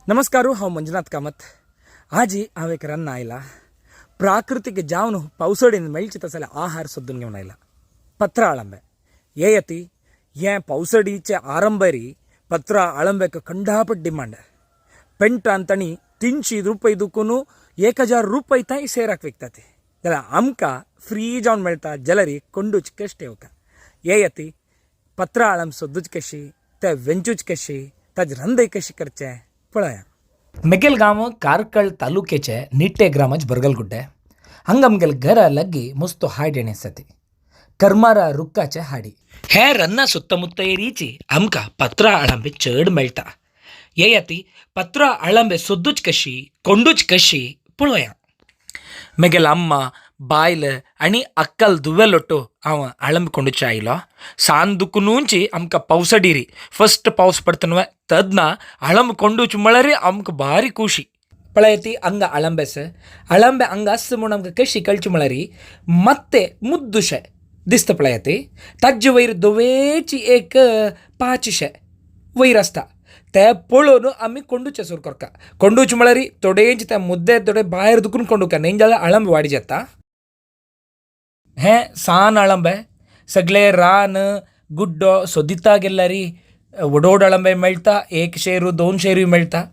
नमस्कार, हांव मंजुनाथ कामत. आजी हांव एक रन्ना आयला. प्राकृतीक जावन पावसडीन मेळचे तसले आहार सोदून घेवन आयला. पत्रा आळंबे येयती हें पावसडीचे आरंभरी पत्रा आळंब्याक खंडापट डिमांड. पेंटान तांणी 300 रुपये दुखून 1000 रुपये थंय शेराक विकतात. जाल्यार आमकां फ्री जावन मेळटा जाल्यार कोंडूच कश्ट येवका. येयती पत्रा आळंब सोदूच कशी, ते वेंचूच कशी, ताजे रंदय कशी करचें पळया. मेगेल गांव कार्कळ तालुक्याचे निट्टे ग्रामाच बरगलगुड्डे. हांगा आमगेले घरा लागीं मस्तो हाड येणे आसा ती करमारा रुखाचे हाडी. हे रन्ना सुತ್ತमुತ್ತ एरिची आमकां पत्रा आळंबे चड मेळटा. येयाती पत्रा आळंबे सोदूच कशी, कोंडूच कशी पळोवया. मेगेल अम्मा बायल आनी अक्कल दुवेलोट्टू हांव आळंब कोंडुचे आयलो. सान दुखुनूची आमकां पावसडिरी फस्ट पावस पडटा न्हय तेन्ना आळंब कोंडूच म्हळ्यार आमकां भारी खुशी. पळय ती हांगा आळंबेस आळंबे हांगा आसा म्हूण आमकां कशी कळची म्हळ्यार मात्ते मुद्दुशे दिसता. पळय ती ताजे वयर धवेची एक पाचशे वयर आसता. ते पळोवन आमी कोंडूचे सुरू करता. कोंडूच म्हळ्यार थोडेंच ते मुद्दे थोडे भायर दुखून कोंडुका न्ही जाल्यार आळंब वाडी जाता. हें सान आळंबे सगळे रान गुड्डो सोदिता गेल्यार व्हड आळंबे मेळटा. एक शेरू दोन शेरूय मेळटा.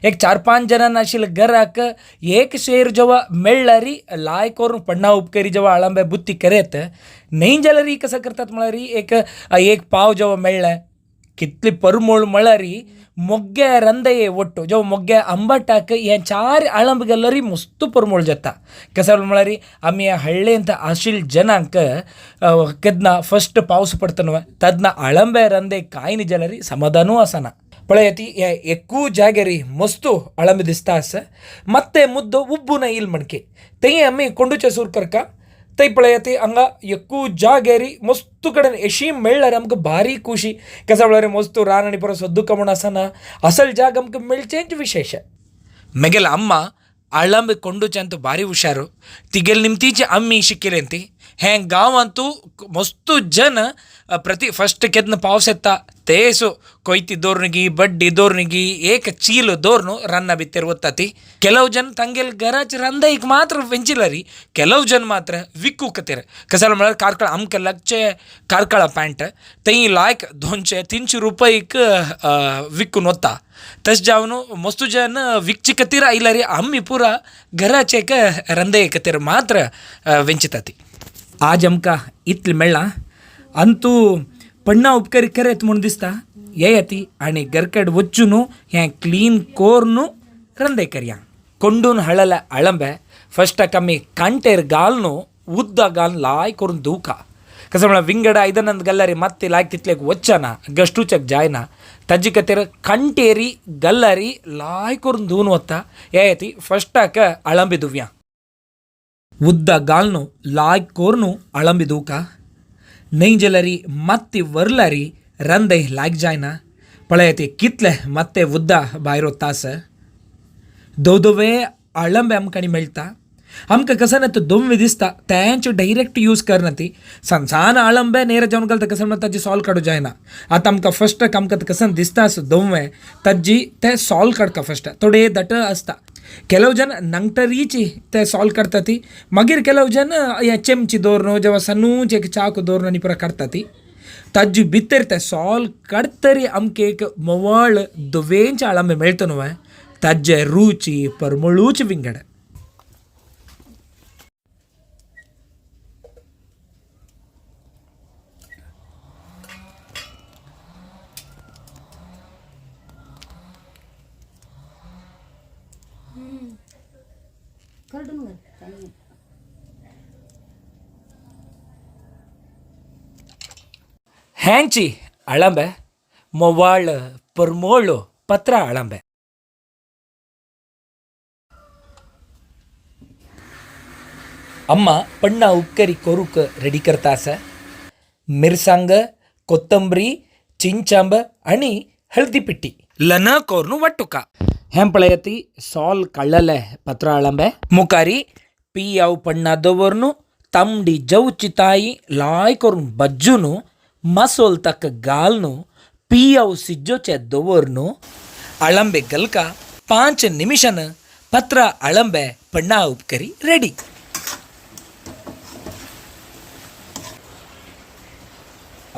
एक 4-5 जाणां आशिल्ले घराक एक शेर जेव्हा मेळ्ळ्यार लाय करून पण्णा उपकरी जेव्हा आळंबे बुत्ती करेत न्ही जाल्यार कसं करतात म्हळ्यार एक एक पाव जेव्हा मेळ्ळें कितली परमळ म्हळ्यार मोग्गे रंदये ಒಟ್ಟು जेव्हा मोग्गे आंबटाक हे चार आळंब गेल्यार मस्त परमळ जाता. कसं म्हळ्यार आमी हಳ್ळेंत आशिल्ले जनांक केन्ना फस्ट पावस पडटा न्हय तेन्ना आळंबे रंदे कांय न्ही जाल्यार समाधानू आसना. पळय ती हे एकू जाग्यार मस्त आळंबे दिसता आसा. ಮತ್ತೆ मुद्दो उब्बून येईल म्हणके थंय आमी कोंडूचे सूर करका. थंय पळय ती हांगा एकू जाग्यार मस्त कडेन अशी मेळ्ळ्यार आमकां भारी खुशी. कसं म्हळ्यार मस्त रान आनी परत सद्दुका म्हूण आसना असल जाग आमकां मेळचेंच विशेश. मेगेल अम्मा आळंबे कोंडूच्यांत भारी हुशारू. तिगेले निमतीची आमी शिकिल्लें ती. हें गांवांतू मस्त जन प्रति फस्ट केन्ना पावस येता तेसो कोयती दवरून बड्डी दवरून एक चील दवरून रान्ना भितर वता ती. ಕೆಲವು ಜನ ತಂಗೆಲ್ घराचे रांदाईक मात्र वेंचिलारी, ಕೆಲವು जन मात्र विकूक खातीर. कशें म्हळ्यार कार्कळ आमकां लागचे कार्कळा पॅन्ट थंय लायक 200-300 रुपयेक विकून वता. तशें जावन मस्त जन विकचे खातीर आयल्यार आमी पुरा घराचे एक रंदये खातीर मात्र वेंचिता ती. आज आमकां इतलें मेळ्ळां अंतू पण्णा उपकरी करेत म्हूण दिसता. येयाती आनी घरकड वचून हें क्लीन कोरून रंदे करया. कोंडून हळले अळंबे फस्टाक आमी कांटेर घालून उदक घालून लाय करून धुवका. कसं म्हळ्यार विंगड आयदनांत घाल्यार मात्ती लायक तितलेक वचना, गश्टूचेक जायना. ताजे खातीर कांटेरी गल्लारी लाय करून धुवन वता. येयाती फस्टाक अळंबे धुवया. उदक घालून लाय करून अळंबे धुवका न्हय जाल्यार मात्ती वरल्यार रंदय लायक जायना. पळय ती कितले मात्ते उदक भायर वता आसा. धवधवे अळंबे आमकां मेळटा. आमकां कसं ना तो दोनवे दिसता तेंच डायरेक्ट यूज करना ती. सान सान अळंबे नेर जावन घालता. कसं म्हणल्यार ताजी सॉल काडूं जायना. आतां आमकां फस्ट आमकां कसं दिसता आसा दोनवे ताजी ते सॉल काडका फस्ट. थोडे दट आसता. ಕೆಲವು ಜನ ನಂगटरीची ते सॉल्व करता ती. मागीर ಕೆಲವು जन हे चमची दवरून जेव्हा सनूच एक चाकू दवरून आनी पुरो काडटा ती. ताजी भितर ते सॉल काडटरी आमकां एक मोवाळ धवेंचे आळंबे मेळटा न्हय ताजे रुची परमळूच विंगड. खरडून घाल काही नाही. हँची अळंबे मोवाळ परमोळ पत्रा अळंबे. अम्मा पण्णा उपकरी करूक रेडी करता आसा. मिरसांग, कोत्तंबरी, चिंचांब आनी हळदी पिट्टी लन करून वाटुका. हें पळयाती सॉल काडलेले पत्रा अळंबे. मुखारी पियाव पण्णा दवरून तांबडी जवची ताई लाय करून बज्जून मसोल ताका घालून पियाव सिज्जोचे दवरून अळंबे गलका. 5 निमिषान पत्रा अळंबे पण्णा उपकरी रेडी.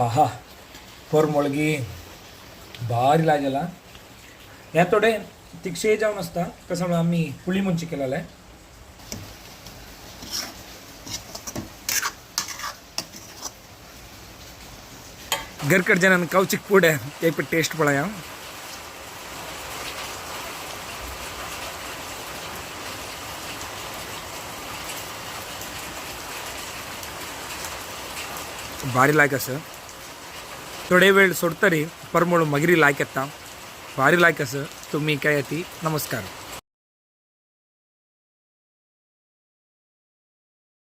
आहा परमोळगी भारी लागेला. ह्या थोडे तिकशे जावन आसता कसं म्हणून आमी पुळी मुंची केलेलं आहे. घरकड जनान कवचिक पुढे एक टेस्ट पळया. भारी लायक असं थोडे वेळ सोडतरी परमोळ मगिरी लायक येता. भारी लायक असं. तुम्ही काय ती. नमस्कार.